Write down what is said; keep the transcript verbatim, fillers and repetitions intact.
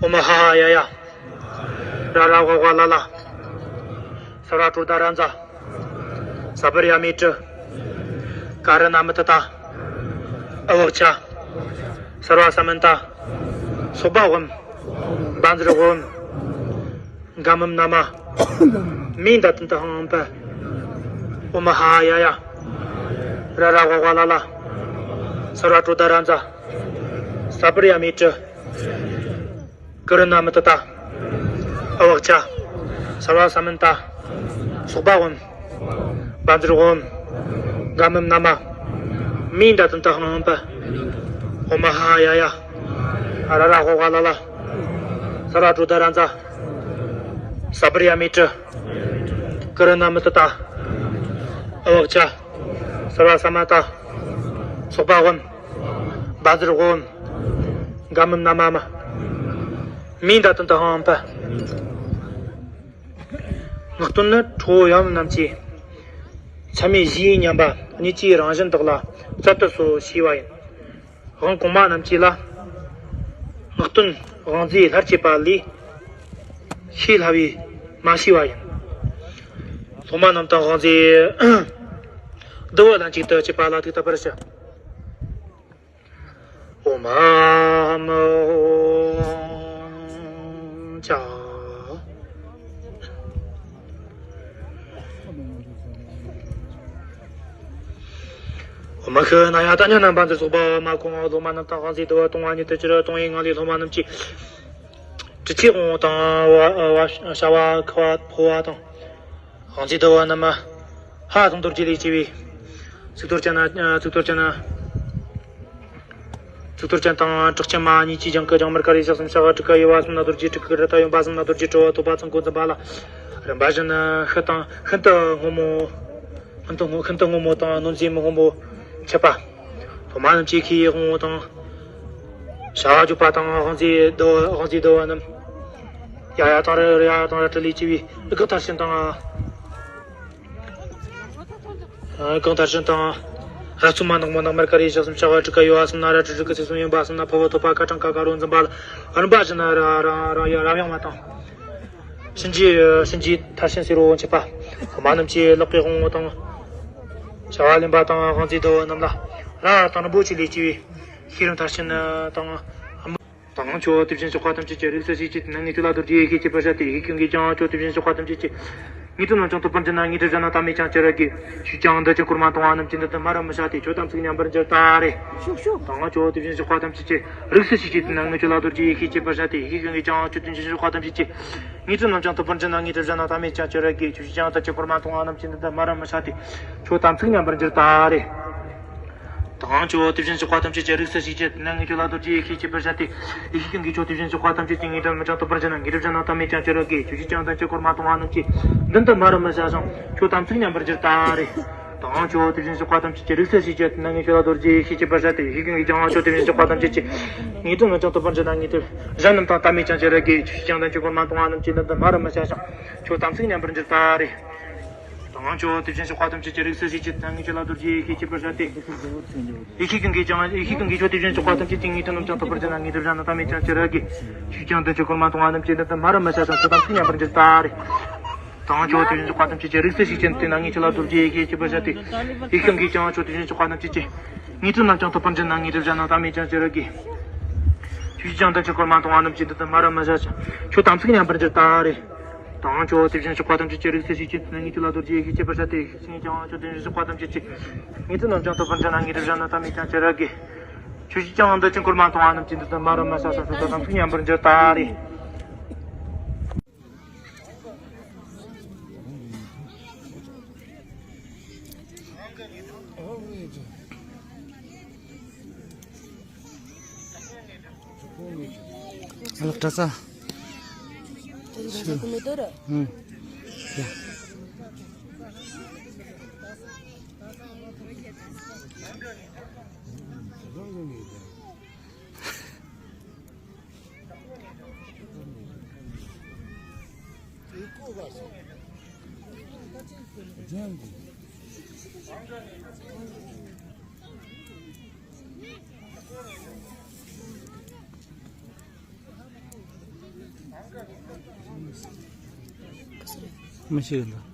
ཨོ་མ་ཧ་ཧ་ཡ་ཡ། ར་ར་ཝ་ཝ་ལ་ལ། ས་ར་ཏྲོ་ད་ར་ཛ། ས་བར་ཡ་མི་ཏྲི། ཀ་ར་ན་མི་ཏ་ཏ། ཨ་བག་ཆ། ས་ར་ས་མན་ཏ། སོག་པ་ཝམ། བ་ཛ་ར་ཝམ། ག་མམ་ན་མ། མི་འདི་དོན་དག་ཧང་པ། ཨོ་མ་ཧ་ཡ་ཡ། ར་ར་ཝ་ཝ་ལ་ལ། ས་ར་ཏྲོ་ད་ར་ཛ། ས་བར་ཡ་མི་ཏྲི། ཀ་ར་ན་མི་ཏ་ཏ། ཨ་བག་ཆ། ས་ར་ས་མན་ཏ། སོག་པ་ཝམ། བ་ཛ་ར་ཝམ། ག་མམ་ན་མ། མི་འདི་དོན་དག་ཧང་པ། ཨོ་མ་ཧ་ཡ་ཡ། ར་ར་ཝ་ཝ་ལ་ལ། ས་ར་ཏྲོ་ད་ར་ཛ། ས་བར་ཡ་མི་ཏྲི། ཀ་ར་ན་མི་ཏ་ཏ། ཨ་བག་ཆ། ས་ར་ས་མན་ཏ། སོག་པ་ཝམ། བ་ཛ་ར་ཝམ། ག་མམ་ན་མ་མ། མི་འདི་དོན་དག་ཧང་པ། ངག་འདོན་ནི་ཁྲོ་བོ་ཡབ་ཡུམ་རྣམས་ཀྱི་མཚན་མོའི་གཞིའི་མཉམ་པ་གཉིས་ཀྱི་རང་བཞིན་དག་ལ་རྩལ་དུ་གསོལ་ཞེས་པ་ཡིན། དབང་གོང་མ་རྣམས་ཀྱིས་ལ། ངག་འདོན་དབང་རྫས་སླར་བསྐྱེད་པ་ལས། ཤེས་སླ་བས་མ་ཤེས་པ་ཡིན། སློབ་མ་རྣམས་དང་དབང་རྫས་བསྡུ་བ་ལན་གཅིག་ཏུ་བསྐྱེད་པ་ལ་ཐུགས་དད་པར་ཞུ། ཨོ་མ་ཨ་མ་ཨོ་ཅག་ཨོ་མ་ཤི་ན་ཡ་ཏ་ཉ་ན་བ་ཛ་སོག་པ་མ་གོང་སློབ་མ་རྣམས་དང་དབང་རྫས་བསྡུ་བ་གཏོང་བ་ཉིད་དུ་གྱུར། གཏོང་བའི་ངང་ལས་སློབ་མ་རྣམས་ཀྱིས་དྲི་ཆུའི་དབང་པོ་དང་བ་བ་བྱ་བ་ཁུ་བ་ཕོ་བ་དང་། དབང་རྫས་བསྡུ་བ་རྣམས་ཧ་དང་རྡོ་རྗེ་ལས་སྐྱེས་པའི། གཙུག་ཏོར་ཅན་ན་གཙུག་ཏོར་ཅན་ན། གཙུག་ཏོར་ཅན་དང་གྲགས་ཅན་མ་གཉིས་ཀྱི་རྒྱང་གི་རྒྱང་མར་ཀ་རེ་ཞག་གསུམ་ཞག་དྲུག་ག་དབྱེ་བ་གསུམ་ན་རྡོ་རྗེ་དྲུག་གི་རི་ད་ཡོན་པ་གསུམ་ན་རྡོ་རྗེ་དྲིལ་བ་ཐོད་པ་ཚང་ཀོ་འཛིན་པ་ལ། རིམ་པ་བཞིན་ཤིན་ཏུ་ཤིན་ཏུ་སྔོན་མོ། ཤིན་ཏུ་སྔོ་ཤིན་ཏུ་སྔོན་མོ་དང་གནོད་འཚེ་མི་སྔོན་པོ་མཆེད་པ། སློབ་མ་རྣམས་ཀྱིས་ཁའི་དབང་པོ་དང་། བྱ་བ་བརྗོད་པ་དང་དབང་རྫས་བསྡུ་བ་དབང་རྫས་བསྡུ་བ་རྣམས། ཡ་ཡ་དང་ར་ར་ཡ་ཡ་དང་ར་ཏྲི་ལས་སྐྱེས་པའི་སྒང་མཐར་ཕྱིན་དང་། སྒང་མཐར་ཕྱིན་དང་། ར་ཚུགས་མ་ནག་མོ་ནག་མར་ཀ་རེ་ཞག་གསུམ་ཞག་དྲུག་ག་དབྱེ་བ་གསུམ་ན་ར་ཏྲི་དྲུག་གི་ཚེ་གསུམ་ཡོན་པ་གསུམ་ན་ཕོ་བོ་ཐོད་པ་ཀ་གྲངས་ཀ་དགའ་རོ་འཛིན་པ་ལ། རིམ་པ་བཞིན་ར་ར་ར་ཡ་རབ་ཡངས་མ་དང་། གཤིན་རྗེ་གཤིན་རྗེ་མཐར་ཕྱིན་སེར་བོ་མཆེད་པ། སློབ་མ་རྣམས་ཀྱིས་ལག་གི་དབང་པོ་དང་། བྱ་བ་ལེན་པ་དང་དབང་རྫས་བསྡུ་བ་རྣམས་ལ། ར་དང་རིན་པོ་ཆེ་ལས་སྐྱེས་པའི་ཤེས་རབ་མཐར་ཕྱིན་དང་། དང་ཁྱོད་དེ་བཞིན་གཤེགས་པ་ཐམས་ཅད་ཀྱི་རིགས་སུ་ཞིག་ཅེས་དེ་ནས་ངེས་དོན་ལ་རྡོ་རྗེ་ཡེ་ཤེས་ཀྱིས་པར་བྱ་སྟེ། ཡེ་ཤེས་ཀུན་གྱིས་ཀྱང་ཁྱོད་དེ་བཞིན་གཤེགས་པ་ཐམས་ཅད་ཀྱི་ངེས་དོན་རྣམས་ཀྱང་ཐོབ་པར་འགྱུར་ན། ངེས་སྒྲིབ་གཞན་དང་ལྡན་མེད་ཀྱང་ཅི་རིགས་ཀྱི། ཆོས་ཀྱང་འདི་ཕྱིར་འཁོར་མ་མཐོང་བ་རྣམས་ཀྱིས་འདི་ལྟར་སྨྲ་རུ་མི་བྱ་སྟེ། ཁྱོད་དམ་ཚིག་ཉམས་པར་འགྱུར་ད་རེ། ཤོག་ཤོག་དང་ཁྱོད་དེ་བཞིན་གཤེགས་པ་ཐམས་ཅད་ཀྱི་རིགས་སུ་ཞིག་ཅེས་དེ་ནས་ངེས་དོན་ལ་རྡོ་རྗེ་ཡེ་ཤེས་ཀྱིས་པར་བྱ་སྟེ། ཡེ་ཤེས་ཀུན་གྱིས་ཀྱང་ཁྱོད་དེ་བཞིན་གཤེགས་པ་ཐམས་ཅད་ཀྱི་ངེས་སྒྲིབ་རྣམས་ཀྱང་ཐོབ་པར་འགྱུར་ན། ངེས་སྒྲིབ་གཞན་དང་ལྡན་མེད་ཀྱང་ཅི་རིགས་ཀྱི། ཆོས་ཀྱང་འདི་ཕྱིར་འཁོར་མ་མཐོང་བ་རྣམས་ཀྱིས་འདི་ལྟར་སྨྲ་རུ་མི་བྱ་སྟེ། ཁྱོད་དམ་ཚིག་ཉམས་པར་འགྱུར་ད་རེ། དང་ཁྱོད་དེ་བཞིན་གཤེགས་པ་ཐམས་ཅད་ཀྱི་རིགས་སུ་ཞིག་ཅེས་དེ་ནས་ངེས་དོན་ལ་རྡོ་རྗེ་ཡེ་ཤེས་ཀྱིས་པར་བྱ་སྟེ། ཡེ་ཤེས་ཀུན་གྱིས་ཁྱོད་དེ་བཞིན་གཤེགས་པ་ཐམས་ཅད་ཀྱི་ངེས་སྒྲིབ་རྣམས་ཀྱང་ཐོབ་པར་འགྱུར་ན། ངེས་སྒྲིབ་གཞན་དང་ལྡན་མེད་ཀྱང་ཅི་རིགས་ཀྱི། ཆོས་ཀྱང་འདི་ཕྱིར་འཁོར་མ་མཐོང་བ་རྣམས་ཀྱིས་འདི་ལྟར་སྨྲ་རུ་མི་བྱ་ཞིང་། ཁྱོད་དམ་ཚིག་ཉམས་པར་འགྱུར་ད་རེ། དང་ཁྱོད་དེ་བཞིན་གཤེགས་པ་ཐམས་ཅད་ཀྱི་རིགས་སུ་ཞིག་ཅེས་དེ་ནས་ངེས་དོན་ལ་རྡོ་རྗེ་ཡེ་ཤེས་ཀྱིས་པར་བྱ་སྟེ། ཡེ་ཤེས་ཀུན་གྱིས་ཀྱང་ཁྱོད་དེ་བཞིན་གཤེགས་པ་ཐམས་ཅད་ཀྱི་ངེས་སྒྲིབ་རྣམས་ཀྱང་ཐོབ་པར་འགྱུར་ན། ངེས་སྒྲིབ་གཞན་རྣམས་དང་ལྡན་མེད་ཀྱང་ཅི་རིགས་ཀྱི། ཆོས་ཀྱང་འདི་ཕྱིར་འཁོར་མ་མཐོང་བ་རྣམས་ཀྱིས་འདི་ལྟར་སྨྲ་རུ་མི་བྱ་ཞིང་། ཁྱོད་དམ་ཚིག་ཉམས་པར་འགྱུར་ད་རེ། དང་ཁྱོད་དེ་བཞིན་གཤེགས་པ་ཐམས་ཅད་ཀྱི་རིགས་སུ་ཞིག་ཅེས་དེ་ནས་ངེས་དོན་ལ་རྡོ་རྗེ་ཡེ་ཤེས་ཀྱིས་པར་བྱ་སྟེ། ཡེ་ཤེས་ཀུན་གྱིས་ཀྱང་ཡེ་ཤེས་ཀུན་གྱིས་ཁྱོད་དེ་བཞིན་གཤེགས་པ་ཐམས་ཅད་ཀྱི་ངེས་སྒྲིབ་རྣམས་ཀྱང་ཐོབ་པར་འགྱུར་ན། ངེས་སྒྲིབ་གཞན་དང་ལྡན་མེད་ཀྱང་ཅི་རིགས་ཀྱི། ཆོས་ཀྱང་འདི་ཕྱིར་འཁོར་མ་མཐོང་བ་རྣམས་ཀྱིས་འདི་ལྟར་སྨྲ་རུ་མི་བྱ་ཞིང་། ཁྱོད་དམ་ཚིག་ཉམས་པར་འགྱུར་ད་རེ། དང་ཁྱོད་དེ་བཞིན་གཤེགས་པ་ཐམས་ཅད་ཀྱི་རིགས་སུ་ཞིག་ཅེས་དེ་ནས་ངེས་དོན་ལ་རྡོ་རྗེ་ཡེ་ཤེས་ཀྱིས་པར་བྱ་སྟེ། ཡེ་ཤེས་ཀུན་གྱིས་ཀྱང་ཁྱོད་དེ་བཞིན་གཤེགས་པ་ཐམས་ཅད་ཀྱི་ངེས་སྒྲིབ་རྣམས་ཀྱང་ཐོབ་པར་འགྱུར་ན། ངེས་སྒྲིབ་གཞན་དང་ལྡན་མེད་ཀྱང་ཅི་རིགས་ཀྱི། ཆོས་ཀྱང་འདི་ཕྱིར་འཁོར་མ་མཐོང་བ་རྣམས་ཀྱིས་འདི་ལྟར་སྨྲ་རུ་མི་བྱ་ཞིང་། ཁྱོད་དམ་ཚིག་ཉམས་པར་འགྱུར་ད་རེ། དང་ཁྱོད་དེ་བཞིན་གཤེགས་པ་ཐམས་ཅད་ཀྱི་རིགས་སུ་ཞིག་ཅེས་དེ་ནས་ངེས་དོན་ལ་རྡོ་རྗེ་ཡེ་ཤེས་ཀྱིས་པར་བྱ་སྟེ། ཡེ་ཤེས་ཀྱང་ཁྱོད་དེ་བཞིན་གཤེགས་པ་ཐམས་ཅད་ཀྱི་ངེས་སྒྲིབ་རྣམས་ཀྱང་ཐོབ་པར་འགྱུར་ན། ངེས་སྒྲིབ་གཞན་དང་ལྡན་མེད་ཀྱང་ཅི་རིགས་ཀྱི། ཆོས་ཀྱང་འདི་ཕྱིར་འཁོར་མ་མཐོང་བ་རྣམས་ཀྱིས་འདི་ལྟར་སྨྲ་རུ་མི་བྱ་ཞིང་། ཁྱོད་དམ་ཚིག་ཉམས་པར་འགྱུར་ད་རེ། ལག་བྲལ་ས། ཨུམ། ཡ། མི་ཤེས་འདུག